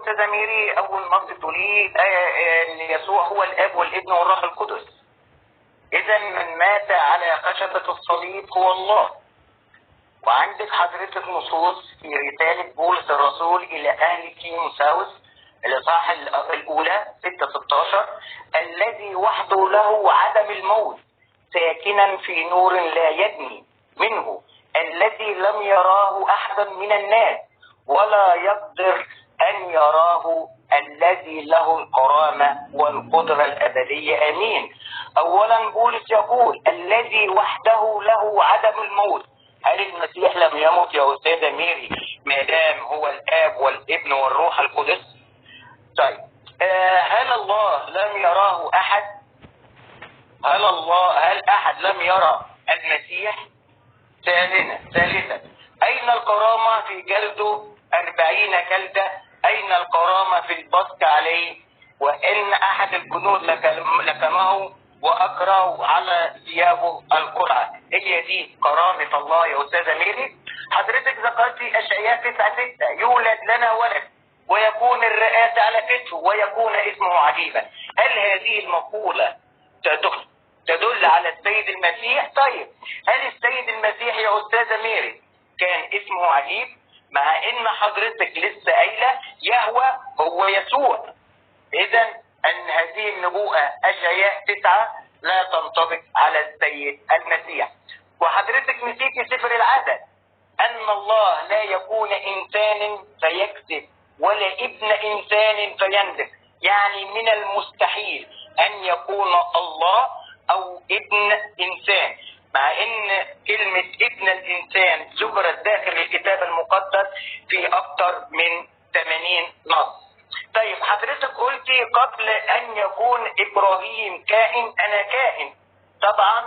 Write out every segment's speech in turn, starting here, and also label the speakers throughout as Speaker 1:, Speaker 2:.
Speaker 1: أستاذة ميري أول نص تقوليه أن يسوع هو الآب والابن والروح القدس. إذا من مات على خشبة الصليب هو الله. وعندك حضرتك نصوص في رسالة بولس الرسول إلى أهل تيموثاوس الإصحاح الأولى 6:16 الذي وحده له عدم الموت ساكنا في نور لا يدني منه الذي لم يراه أحد من الناس ولا يقدر أن يراه الذي له الكرامة والقدرة الأبدية آمين. أولا بولس يقول الذي وحده له عدم الموت. هل المسيح لم يمت يا أستاذة ميري ما دام هو الآب والابن والروح القدس؟ طيب هل الله لم يراه أحد؟ هل أحد لم يرى المسيح؟ ثالثا أين الكرامة في جلده 40 جلدة؟ أين الكرامة في البصق عليه؟ وإن أحد الجنود لكمه وأكره على ثيابه القرعة. هي دي كرامة الله يا أستاذة ميري. حضرتك ذكرتي أشعياء 9:6 يولد لنا ولد ويكون الرئاسة على كتفه ويكون اسمه عجيبا. هل هذه المقولة تدل على السيد المسيح؟ طيب هل السيد المسيح يا أستاذة ميري كان اسمه عجيب؟ مع ان حضرتك لسه قايله يهوى هو يسوع. اذا ان هذه النبوءه اشعياء 9 لا تنطبق على السيد المسيح. وحضرتك نسيتي سفر العدد ان الله لا يكون انسان فيكذب ولا ابن انسان فيندم. يعني من المستحيل ان يكون الله او ابن انسان، مع ان كلمة ابن الانسان ذكرت داخل الكتاب المقدس في اكثر من 80 نص. طيب حضرتك قلتي قبل ان يكون ابراهيم كائن انا كائن. طبعا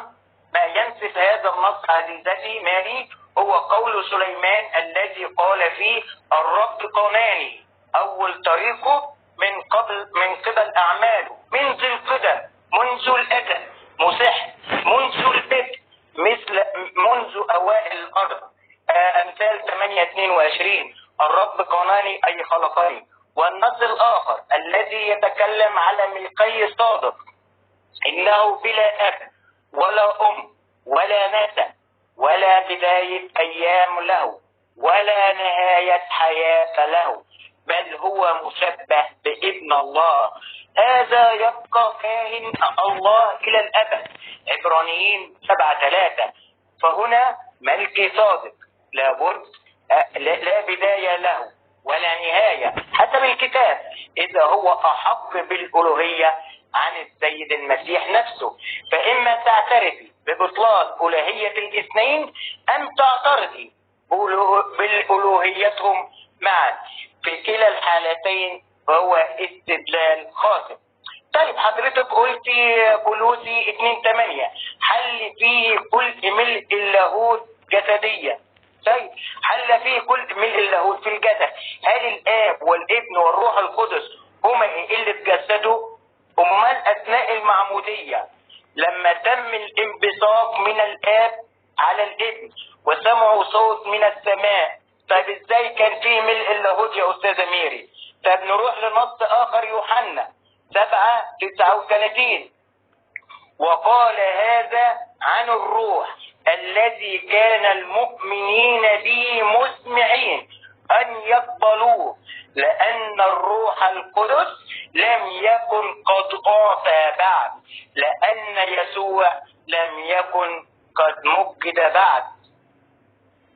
Speaker 1: ما ينسف هذا النص عزيزتي ماري هو قول سليمان الذي قال فيه الرب قناني اول طريقه من قبل اعماله منذ القدم منذ الازل مسح منذ البدء مثل منذ اوائل الارض. امثال 8:22 الرب قناني اي خلقني. والنص الاخر الذي يتكلم على ملكي الصادق انه بلا اب ولا ام ولا نسب ولا بداية ايام له ولا نهاية حياة له بل هو مشبه بابن الله. هذا يبقى كاهن الله إلى الأبد. عبرانيين 7:3. فهنا ملكي صادق لابد لا بداية له ولا نهاية حسب الكتاب. إذا هو أحق بالألوهية عن السيد المسيح نفسه. فإما تعترفي ببطلان ألوهية الاثنين أم تعترضي بالألوهيتهم معا. في كلا الحالتين فهو استدلال خاطئ. طيب حضرتك قلتي كولوسي 2:8 حل فيه كل ملء اللاهوت جسدية. طيب حل فيه كل ملء اللاهوت في الجسد. هل الآب والابن والروح القدس هما اللي اتجسدوا؟ امال أثناء المعمودية لما تم الانبثاق من الآب على الابن وسمعوا صوت من السماء، طيب ازاي كان فيه ملء اللاهوت يا أستاذة ميري؟ طيب نروح لنص آخر يوحنا 7:39 وقال هذا عن الروح الذي كان المؤمنين به مسمعين أن يقبلوه لأن الروح القدس لم يكن قد أعطى بعد لأن يسوع لم يكن قد مجد بعد.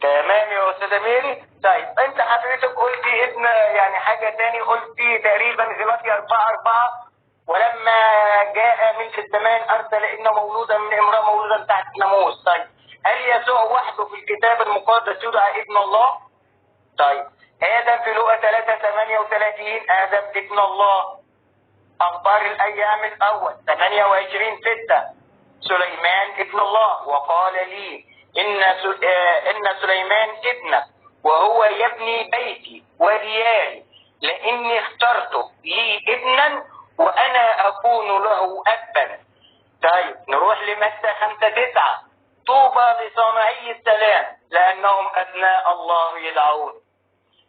Speaker 1: تمام يا أستاذة ميري. طيب أنت حضرتك قلتي ابن يعني حاجة تاني، قلتي تقريبا غلاطية 4:4 ولما جاء ملك الزمان أرسل ابنه مولودا من امرأة مولودا تحت الناموس. طيب هل يسوع وحده في الكتاب المقدس يدعى ابن الله؟ طيب آدم في لوقا 3:38 آدم ابن الله. أخبار الأيام الأول 28:6 سليمان ابن الله وقال لي إن سليمان ابنك وهو يبني بيتي ودياري لإني اخترته لي ابنا وأنا أكون له أبا. طيب نروح لمتى 5:9 طوبى لصانعي السلام لأنهم أبناء الله يدعون.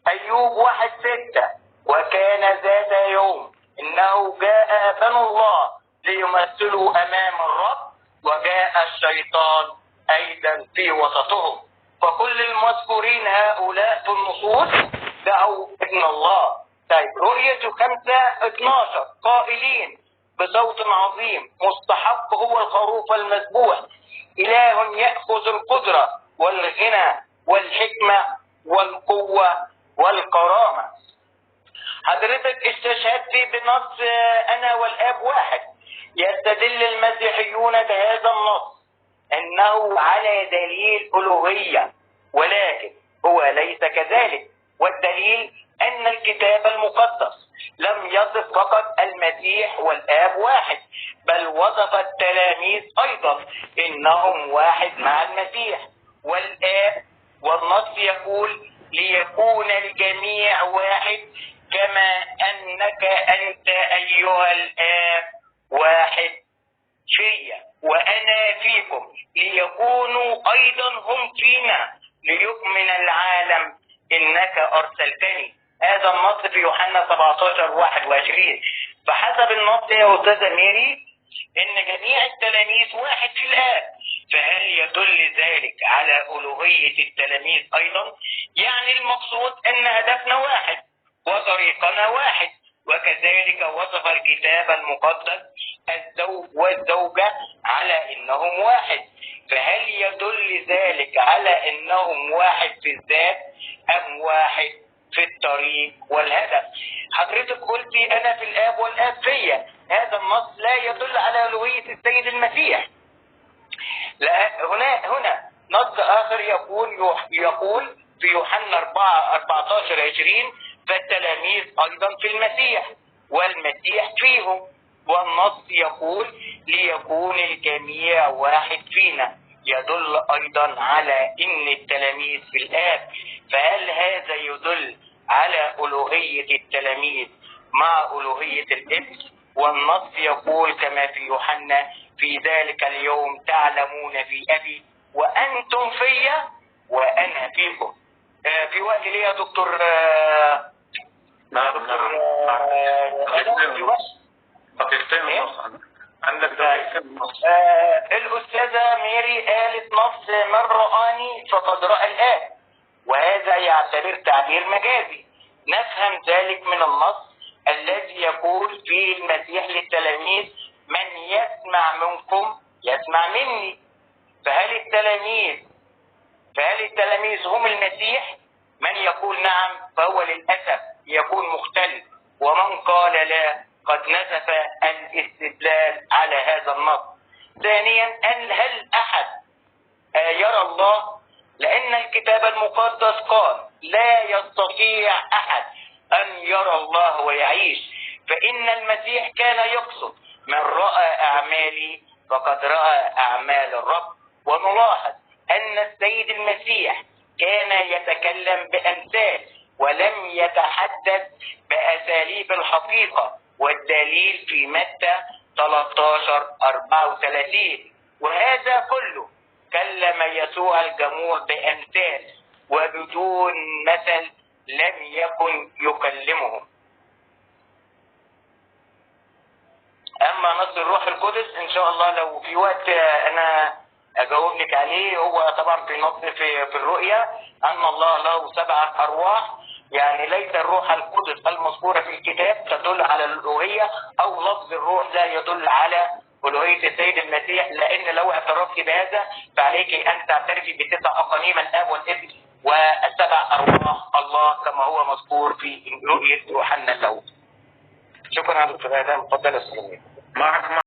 Speaker 1: أيوب 1:6 وكان بنو الله ليمثلوا أمام الرب، وجاء الشيطان أيضا في وسطهم. فكل المذكورين هؤلاء في النصوص دعوا ابن الله. طيب رؤية 5:12 قائلين بصوت عظيم: مستحق هو الخروف المذبوح، إله يأخذ القدرة والغنى والحكمة والقوة والكرامة. حضرتك استشهدت بنص أنا والآب واحد. يستدل المسيحيون بهذا النص أنه على دليل ألوهية، ولكن هو ليس كذلك. والدليل أن الكتاب المقدس لم يصف فقط المسيح والآب واحد، بل وصف التلاميذ أيضا إنهم واحد مع المسيح والآب. والنص يقول: ليكون الجميع واحد كما أنك أنت أيها الآب واحد فيا وأنا فيكم، ليكونوا أيضا هم فينا، ليؤمن العالم إنك أرسلتني. هذا النص في يوحنا 17:21. فحسب النص يا أستاذة ميري إن جميع التلاميذ واحد في الآب، فهل يدل ذلك على ألوهية التلاميذ أيضا؟ يعني المقصود أن هدفنا واحد وطريقنا واحد. وكذلك وصف الكتاب المقدس الزوج والزوجة على إنهم واحد، فهل يدل ذلك على إنهم واحد في الذات أم واحد في الطريق والهدف؟ حضرتك قلتي أنا في الآب والآب فيا، هذا النص لا يدل على ألوهية السيد المسيح. لا، هنا نص آخر يقول في يوحنا 4:14-20: فالتلاميذ أيضا في المسيح والمسيح فيهم. والنص يقول: ليكون الجميع واحد فينا، يدل أيضا على إن التلاميذ في الآب. فهل هذا يدل على ألوهية التلاميذ مع ألوهية الابن؟ والنص يقول كما في يوحنا: في ذلك اليوم تعلمون في أبي وأنتم فيا وأنا فيكم. في وقت ليه يا دكتور؟
Speaker 2: نعم نعم،
Speaker 1: في وقت
Speaker 2: دقيقتين ونص عندك، دقيقتين ونص.
Speaker 1: الأستاذة ميري قالت نص: من رآني فقد رأى الآب، وهذا يعتبر تعبير مجازي. نفهم ذلك من النص الذي يقول فيه المسيح للتلاميذ: من يسمع منكم يسمع مني. فهل التلاميذ هم المسيح؟ من يقول نعم فهو للأسف يكون مختلف، ومن قال لا قد نسف الاستدلال على هذا النص. ثانيا، هل أحد يرى الله؟ لأن الكتاب المقدس قال: لا يستطيع أحد أن يرى الله ويعيش. فإن المسيح كان يقصد: من رأى أعمالي فقد رأى أعمال الرب. ونلاحظ أن السيد المسيح كان يتكلم بأمثال ولم يتحدث بأساليب الحقيقة، والدليل في متى 13:34. وهذا كله كلم يسوع الجموع بأمثال، وبدون مثل لم يكن يكلمهم. أما نص الروح القدس إن شاء الله لو في وقت أنا أجاوب لك عليه. هو طبعا في نص في الرؤيا أن الله له 7 أرواح، يعني ليس الروح القدس المذكورة في الكتاب تدل على الألوهية، أو لفظ الروح لا يدل على ألوهية السيد المسيح، لأن لو اعترفت بهذا فعليك أن تعترفي ب9 أقانيم الآب والابن وال7 أرواح الله كما هو مذكور في رؤية يوحنا الأول. شكرا يا دكتور آدم، اتفضل يا أستاذ.
Speaker 2: معك.